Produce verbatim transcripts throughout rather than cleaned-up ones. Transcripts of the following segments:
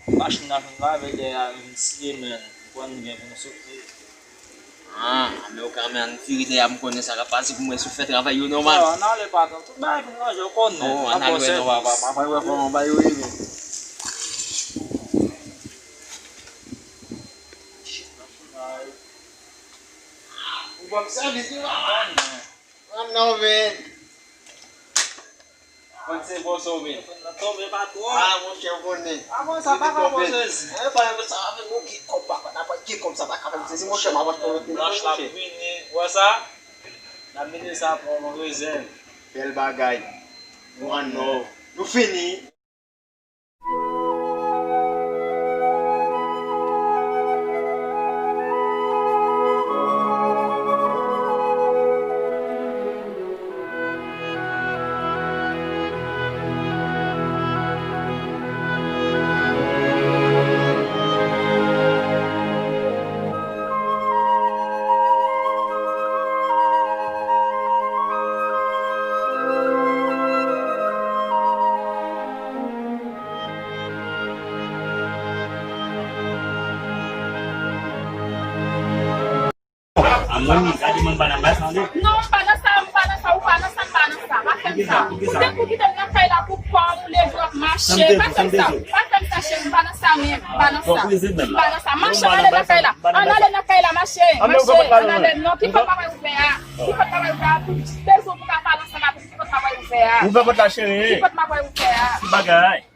Machin nan fin lave dèyè a, vin siye, men. Ou konn gen pou nou soufri. Ah, men ou ka men ann vire dèyè a, m konnen sa k ap pase pou mwen si w fè travay yo nòmal. Yo, ann ale patwon. Tout bagay fin ranje, ou konnen. Oh, ann ale wè non, papa. M ap wè kòman bagay yo ye, men. Ou ban m sèvis wi, papa. Ann non, men. Konn se bon somen. Nan tonbe patwon. Ah, monchè, ou konnen. Ah, bon, sa pa ka bon sezi. Eh, pa sa avèk ou gen kòb, papa, n ap gen kòb, sa pa ka fè m sezi, monchè, m ap achte yon blanch la vini. Wè sa? N ap mete sa pou yon rezèv. Bèl bagay. Nou ann nò. Nou fini. A mwen, gade mwen, m pa nan bagay sa, non. Non, m pa nan sa, m pa nan sa, ou pa nan sa, m pa nan sa. Pa fè m sa. Ou te pou kite m nan kay la pou kò m, ou leve w ap mache. Pa fè m sa, pa fè m sa, cheri, m pa nan sa menm, m pa nan sa. M pa nan sa. Mache, ann ale nan kay la. Ann ale nan kay la, mache. Mache, ann ale. Non, ki pòt m ap ouvè a? Ki pòt m ap ouvè a? Pou bezwen pou ka pale ansanm avè m, ki pòt m ap ouvè a? Ouvè pòt la, cheri. Ki pòt m ap ouvè a? Ki bagay?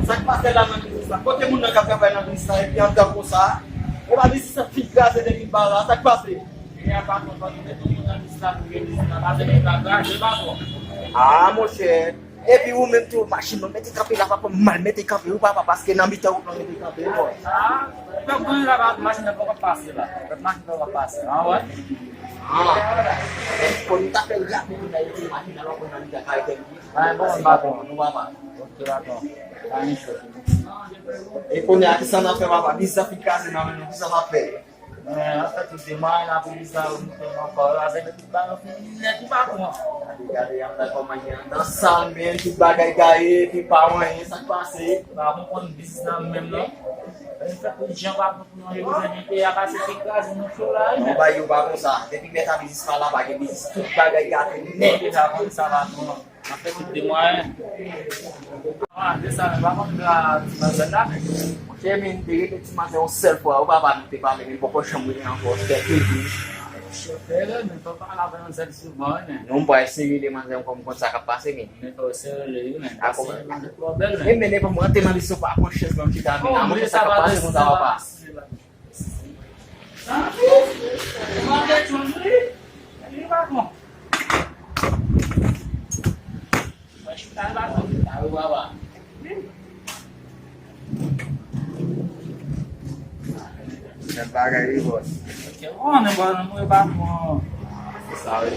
Sa k pase la nan biznis la? Kote moun nan k ap travay nan biznis la epi antan konsa? E pa biznis la fin kraze depi l pa la. Sa k pase? Ah, monchè. Epi ou menm tou, machin nan mete kanpe la, papa, m mal mete kanpe, wi, papa, paske nan mitan wout lan mete kanpe, wi, bòs. Ah, pèp grann la, machin nan poko pase la. Pèp machin poko pase la, wè. Ah. Fò nou ta fè l rapi pou n al retire machin nan, lò pou n al nan mitan kay tèl. Ah, bon, papa. Nou papa. Ok, papa. Pa gen cho. E kounye a, kisa n ap fè, papa? Biznis la fin kraze nan men nou, kisa n ap fè? Men, an fèt, tout demare la, polis la, nou fè ankò, la, se tout bagay fin nèt, ou pa pran. Gade, gade, y ap fè kòman y andan sal, men, tout bagay gaye, epi pa anyen, sa k pase? Pa konprann biznis la menm, non. An fèt, tout jan pa pou nou reprezante peyi a, pase se kraze nou cho la, wi, men. Non, bagay yo pa konsa. Depi mèt a biznis pa la, pa gen biznis, tout bagay gate nèt. Deja konn sa, patwon. N ap fè tout de mwayen. Ah, de sa, men pa konn gra ti manzè la, men. Monchè, men, m te rele ti manzè yon sèl fwa, ou papa, nou te pale, men poko janm rele ankò, fè plezi. Chofè, men fò pale avè manzè souvan, wi, men. Non, m pral eseye rele manzè, m konn, m konn sa k ap pase, men. Men fò eseye rele, wi, men. Dakò. Pase manzè twò bèl, men. E, men, e, bon, mwen, te mande si w pa pran chèz, nan chita, men, a, monchè, sa k ap pase, konsa, papa. Sèl bagay wi, bòs. Sa wi.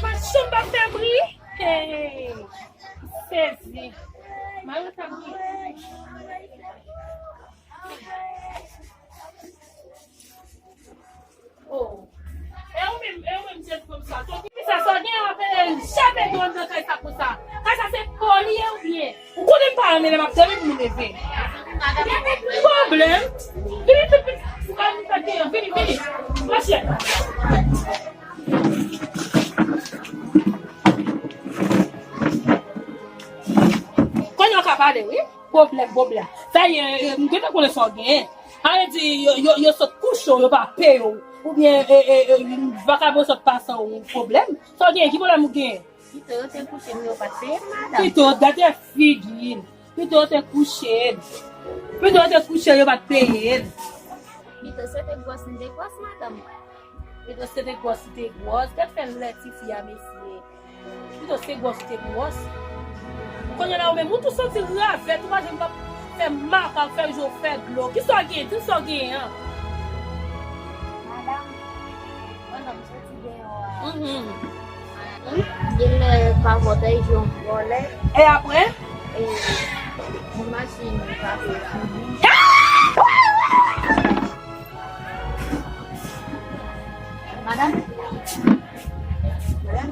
Machann pa fè bri. Hey, sezi. Mari sa bri. Oh. E ou menm, e ou menm, se konsa. Sa, sa gen apel, janm pede w nan kay sa konsa. Kay sa se kò li ye oubyen? Ou konnen m pa renmen lè m ap dòmi pou m leve. Pwoblèm. Vini tout pitit, ou ka vin fè deyan. Vini, vini. Mache. Kounye a w ka pale, wi. Pwoblèm, pwoblèm. Sa ye, e, m gentan konnen sa w genyen. Sa vle di, yo, yo, yo sot kouche w, yo pa peye w. Oubyen, e, e, e, vakabon sot pase w pwoblèm. Sa w genyen, ki pwoblèm ou genyen? Pito yo te kouche m, yo pa t peye m, madanm. Pito, gade figi l. Pito yo te kouche l. Pito yo te kouche l, yo pa t peye l. Pito se te gwòs m te gwòs, madanm. Pito se te gwòs li te gwòs. Gad fè lè tifi a, mesye. Pito se gwòs li te gwòs. Kounye a la, ou menm, ou tou soti ravèt, ou pa janm pa fè makak, fè jou, fè dlo. Kisa w gen? Di m sa w genyen an. Madanm, pandan m soti deyò a, mhm, gen lè pa vòtèy je yon vòlè. E apre? E, yon machin pase sou li. Madanm? Madanm?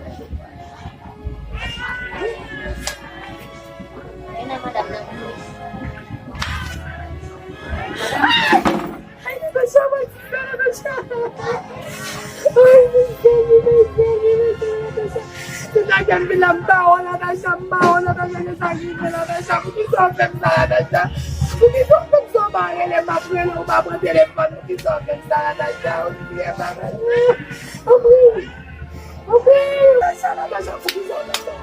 E nan madanm nan vini. Ay, Natacha, mwen di sa, Natacha. Ay, mezanmi, mezanmi, mezanmi, Natacha. Se sa k fè m vin la, m pa wè Natacha, m pa wè Natacha, se sa k rive Natacha. Poukisa w fè m sa, Natacha? Poukisa w fè m sa, w pa rele m, m ap rele w, w pa pran telefòn, poukisa w fè m sa, Natacha? Ou kriye, Natacha. Ou kriye. Ou kriye, Natacha, Natacha, poukisa w fè m sa?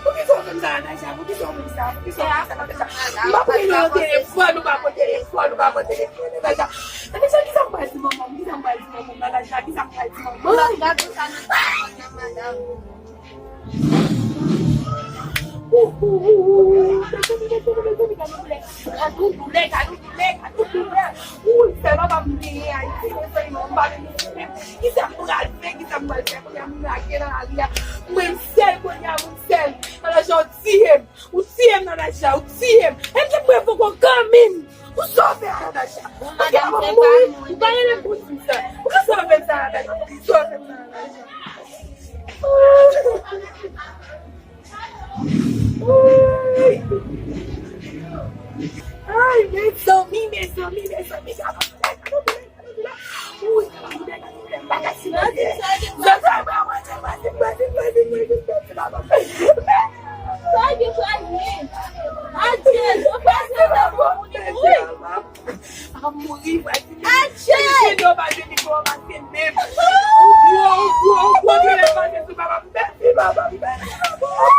Poukisa w fè m sa, Natacha? Poukisa w fè m sa? Poukisa w fè m sa, Natacha? M ap rele w nan telefòn, ou pa pran telefòn, ou pa pran telefòn, Natacha. Natacha, kisa m pral di manman m? Kisa m pral di manman m, Natacha? Kisa m pral di manman m? Lòt gade sa nan telefòn nan, madanm. Ou, ou, ou, ou, ou, mezanmi, mezanmi, mezanmi, gade yon doulè. Gade yon doulè, gade yon doulè, gade yon doulè. Ou, sèl papa m genyen Ayiti, mezanmi, m pa vin. Kisa m pral fè, kisa m pral fè? Kounye a m lage nan lari a. Mwen m sèl kounye a, mwen m sèl. Natacha, ou tiye m. Ou tiye m, Natacha, ou tiye m. E m te prevwa w kanmenm. Ou sove a, Natacha. Bon, madanm, se pa mwen. Ou pa rele m pou di m sa. Ou ka sove m sa, Natacha. Ou sove m sa, Natacha. Ay, mezanmi, mezanmi, mezanmi, gade yon doulè, gade yon doulè, gade yon doulè. Wi, gade yon doulè, gade yon doulè, bagay simonye. Sa gen pral ye? Adye, yo pase nan moun, wi. Papa m mouri, pral di. Adye! Yo pa vini pou yo pase menm. Ou gwo, ou gwo, ou gwo, yo pase sou papa m. Mèsi, papa m, mèsi, papa m.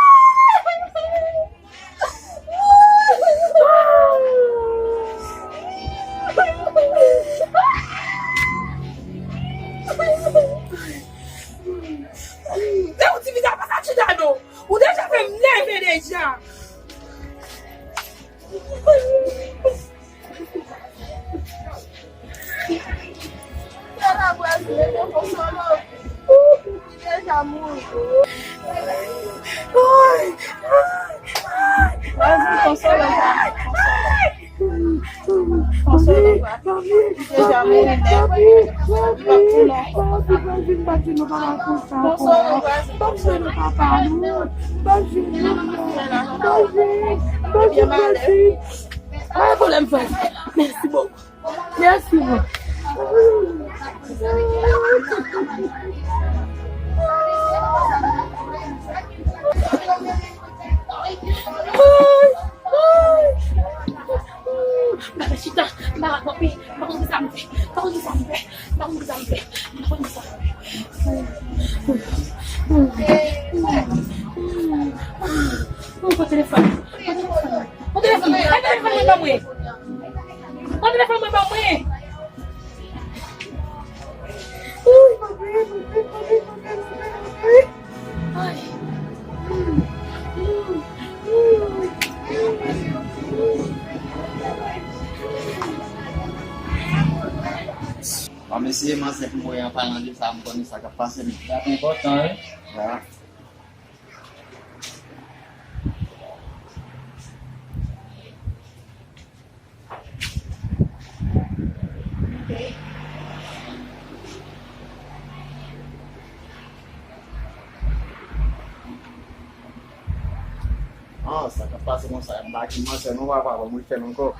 Lè ou ti vizaj pa sa chita non. Ou deja fè m nève deja. Sè Labwaz mete Konsolo. Li deja mouri. Ay, ay, ay, ay. Vas-y, Konsolo, Konsolo. Konsolo, va. Li deja mouri nèt. Li p ap tou non. Konsolo, vas-y. Byen malè. Pa gen pwoblèm, frè. Mèsi bokou. Mèsi bokou. M pa ka chita, m pa ka kanpe, m pa konn kisa m fè, m pa konn kisa m fè, m pa konn kisa m fè, m pa konn kisa m fè. Mwen pran telefòn. Pran telefòn. Pran telefòn mwen. Pran telefòn mwen ban mwen. Pran telefòn mwen ban mwen. Ay. Bon, mesye, m ansent pou mwen an palan de sa, m konnen sa k ap pase m. Sa enpòtan, wi. Ya. Ah, sa k ap pase konsa, m pa gen manzè non, papa, ban m refè l ankò.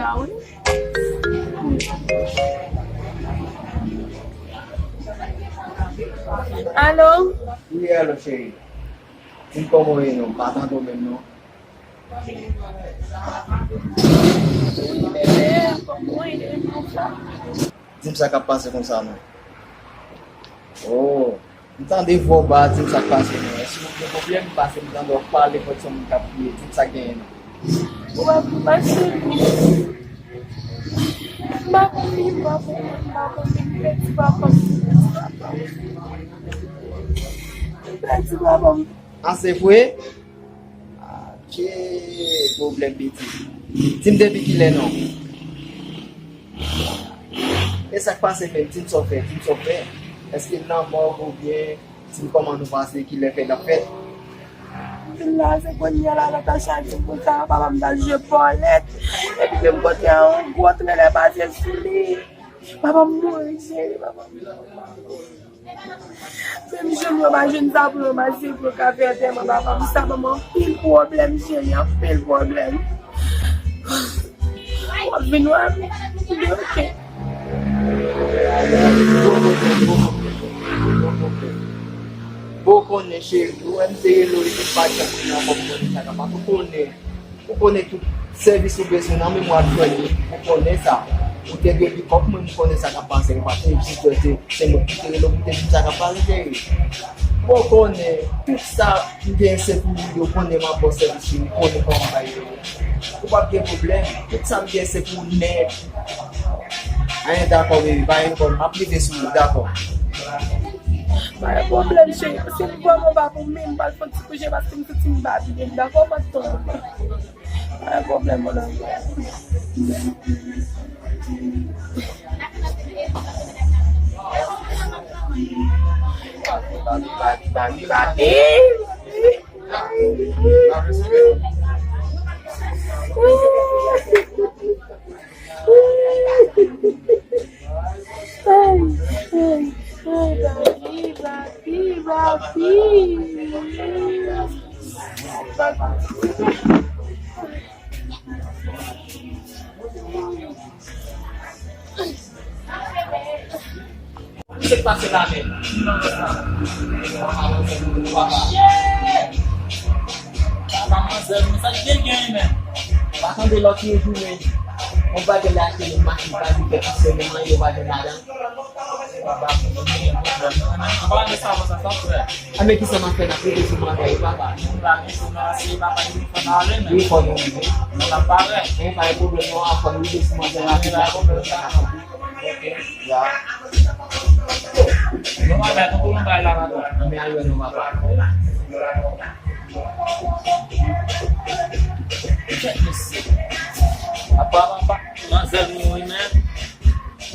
Ah wi. Alo? Wi, alo, cheri. Di m kòman w ye non, m pa tande w menm non. Wi, bebe, kòman w ye? Di m sa k ap pase konsa non. Oh. M tande vwa w ba, di m sa k pase non. Èske w gen pwoblèm? Paske m tande w ap pale kòm se yon moun k ap kriye. Di m sa k genyen non. Ou pa, pa cheri. M pa konn li, m pa konn li, m pa konn li, m pèdi papa m. M pèdi papa m. A, se vre? Adje, pwoblèm pitit. Di m depi kilè non. E sa k pase menm? Di m sa w fè, di m sa w fè. Èske l nan mòg oubyen di m kòman nou pase, kilè fèt ap fèt? M vin la, se kounye a la, Natacha di m konsa, papa m t al jwe bòlèt. Epi menm kote a, yon gwo trelè pase sou li. Papa m mouri, cheri, papa m mouri. Menm je m yo pa jwenn sa pou yo manje, pou yo ka fè antèman papa m. Sa ban m anpil pwoblèm, cheri, anpil pwoblèm. W ap vin wè m? Oke. Bon konnen, cheri, ou wè m te rele w epi m pa t janm vin ankò pou konnen sa k ap pase. Ou konnen. Ou konnen tout sèvis ou bezwen nan men mwen ap jwenn li, ou konnen sa. Ou te dwe bikòp mwen, m konnen sa k ap pase, ou pa te egziste, se, se mwen ki te rele w pou te di m sa k ap pase, cheri. Bon, ou konnen tout sa m gen se pou ou, ou konnen m ap ba w sèvis li, ou konnen kòman bagay yo ye. Ou p ap gen pwoblèm, tout sa m gen se pou ou nèt. Anyen, dakò, baby, pa gen pwoblèm, m ap rive sou ou, dakò. Pa gen pwoblèm, cheri, paske m vrèman pa pou mwen, m pral fè yon ti kouche paske m santi m pa byen, dakò, m ap tann ou. Pa gen pwoblèm, mon amour. Papi, papi, papi, papi. Ay, ay, ay, papi, papi, papi. Sa k pase la menm? Papa manzèl, men sa k te gen menm? Pa tande lòt yo di men yon bagay la achte yon machin pa li fè pase menm anyen yo pa jwenn ladan. Anben kisa m ap fè, n ap rete sou mwen avè yo, papa. Wi, fò nou rive. Men pa gen pwoblèm non, fò nou rive sou mwen avè yo rapid la. Ya. Anben al wè non, papa. Kèt mesye. Apa, apa, manzèl nou wi menm.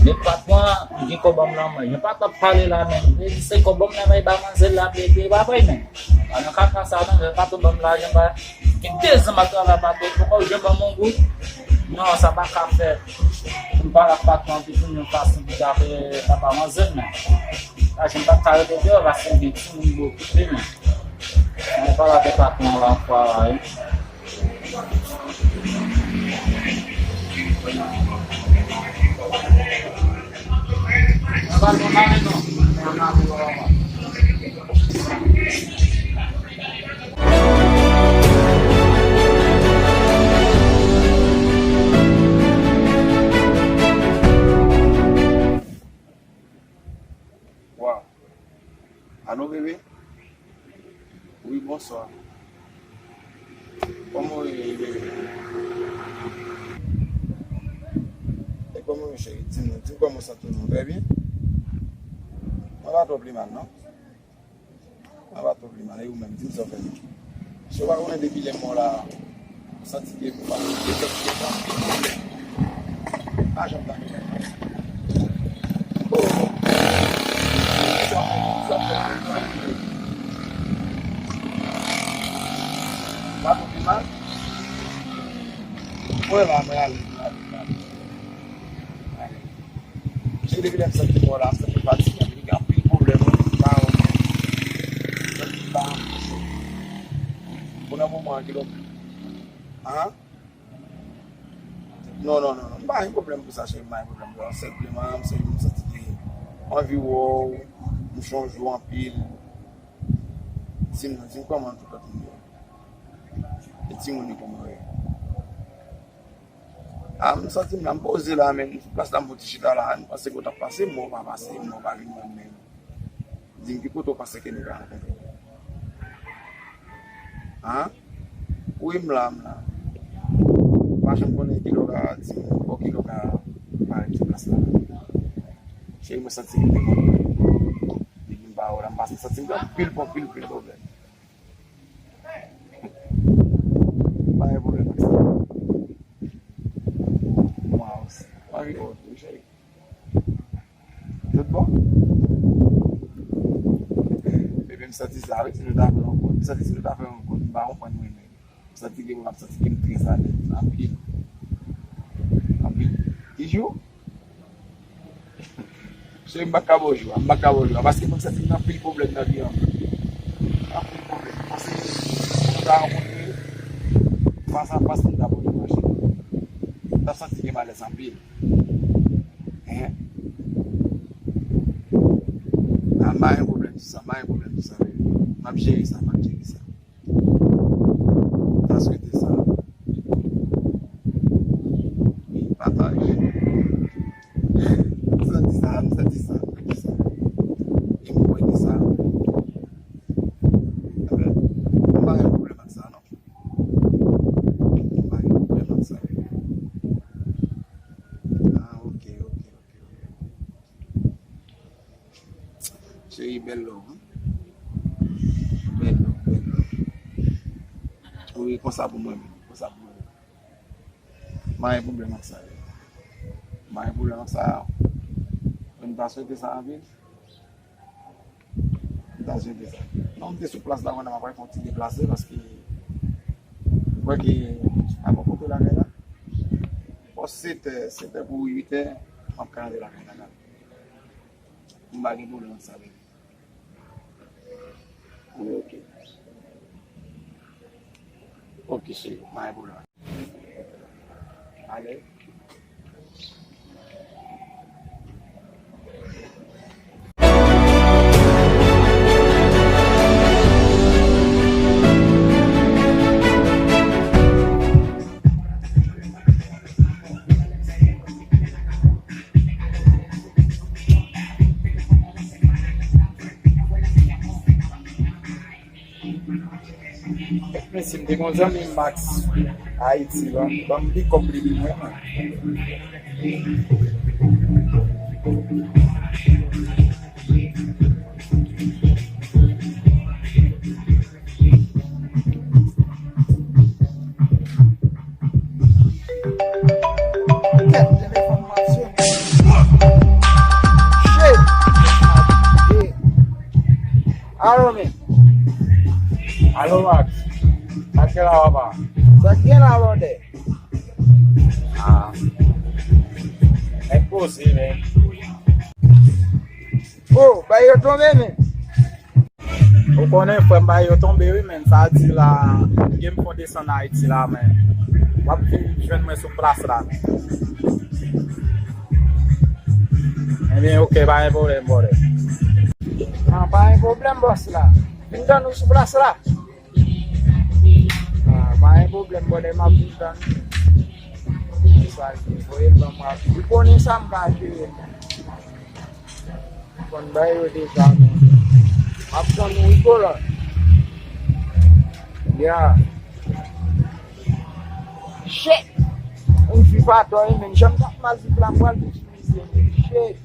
Men patwon an, m gen kòb an m nan men. Mwen pa t ap pale la menm. Li di se kòb an m nan bay ba manzèl la, plede pa bay menm. Pa nan kaka sa non, men patwon ban m lajan ba. Gen de zan m ap travay patwon, poko janm ban m yon goud. Non, sa pa ka fèt. Pou m pale ak patwon an, pou m jwenn yon fason pou ta fè papa manzèl menm. Lajan m pa ka rete deyò, paske m gen timoun pou okipe menm. Mwen pale avèk patwon an la yon fwa la wi. Waw. Alo, bebe? Wi, bonswa. Kòman w ye, bebe? E kòman w ye, cheri? Di m, di m kòman w santi w non? Trè byen? Mwen pa twò pi mal, non. Mwen pa twò pi mal. E ou menm, di m sa w fè non. Si w pa konnen depi lè m wè w la, m santi ke m pa, m te fè, m te fè anpil pwoblèm. Pa janm ta gen. Oh. Sa fè, sa fè. Pa twò pi mal. Mwen la, mwen ale, mwen ale, mwen ale. Se depi lè m santi kò la, m santi fatige, m gen anpil pwoblèm, wi, m pa wè. M santi m pa anfòm. Bon, nan moman an, kilè w, an? Non, non, non, non. M pa gen pwoblèm pou sa, cheri, m pa gen pwoblèm pou sa. Senpleman, m se, m santi ke m anvi wè w, m sonje w anpil. Di m non, di m kòman tout lòt moun yo. E timoun yo kòman yo ye. A, m santi m la, m poze la, men sou plas la, m fouti chita la, m panse ke w t ap pase, men w pa pase, men w pa vin wè m menm. Di m ki kote w panse ke nou ka rankontre. An? Wi, m la, m la. M pa janm konnen kilè w ka di m, bon, kilè w ka parèt sou plas la. Cheri, mwen santi m te kontan. Depi m pa wè w la, m pa santi m gen anpil, anpil, anpil pwoblèm. M pa gen pwoblèm ak sa. Mwen osi. M anvi wè w tou, cheri. Tout bon? Bebe, m santi sa, wi, si nou ta fè yon kont. M santi si nou ta fè yon kont, m pa konprann mwen menm. M santi ke mwen, m ap santi ke m trè alèz. Anpil. Anpil. Ki jou? Cheri, m pa ka ba w jou a, m pa ka ba w jou a, paske mwen santi m gen anpil pwoblèm nan vi an. Anpil pwoblèm. M panse si nou ta rankontre fas a fas, nou ta pwoblèm mache. M ta santi gen malèz anpil. Hein? A, m pa gen pwoblèm sou sa, m pa gen pwoblèm sou sa, bebe. M ap jere sa, m ap jere sa. M ta swete sa. Wi, pataje. M santi sa, m santi sa, m santi sa. E m kwè ke sa. Ebyen, m pa gen pwoblèm ak sa, non. M pa gen pwoblèm ak sa. Ah, ok, ok, ok, ok. Cheri, bèl love, wi. Bèl love, bèl love. Wi, konsa pou mwen menm, konsa pou mwen menm. M pa gen pwoblèm ak sa, yo. M pa gen pwoblèm ak sa, yo. Mwen, m ta swete sa anpil. M ta swete sa. Non, m te sou plas la, kounye a m ap fè yon ti deplase, paske m kwè ke a bò kote lakay la. Bò setè, setè pou uitè, m ap ka antre lakay la, la. M pa gen pwoblèm ak sa, bebe. Wi, ok. Ok, cheri, pa gen pwoblèm. Ale. Mesye, m te gon zanmi Max Ayiti, ban, ban m pikòp li pou mwen, man. Kèt, telefòn m ap sonnen. Shit! Alo, men. Alo, Max. Sa k gen la, papa? Sa k gen la, brother? Ah. Nèg poze, men. Oh, bay yo tonbe, men. Ou konnen, frè m, bay yo tonbe, wi, men. Sa di la, gen m fon desann Ayiti la, men. W ap vin jwenn mwen sou plas la. Ebyen, ok, pa gen pwoblèm, brother. Non, pa gen pwoblèm, bòs la. Vin tann ou sou plas la. Ah, pa gen pwoblèm, brother, m ap vin tann ou. Se sa l di, voye l ban mwen. Ou konnen sa m ka jere. Konn bay yo deja, men. M ap tann ou, Nicolas. Yeah. Shit! Yon fi pa tò, men. Jan m t ap mal viv la, m pral vin sou misye, men. Shit!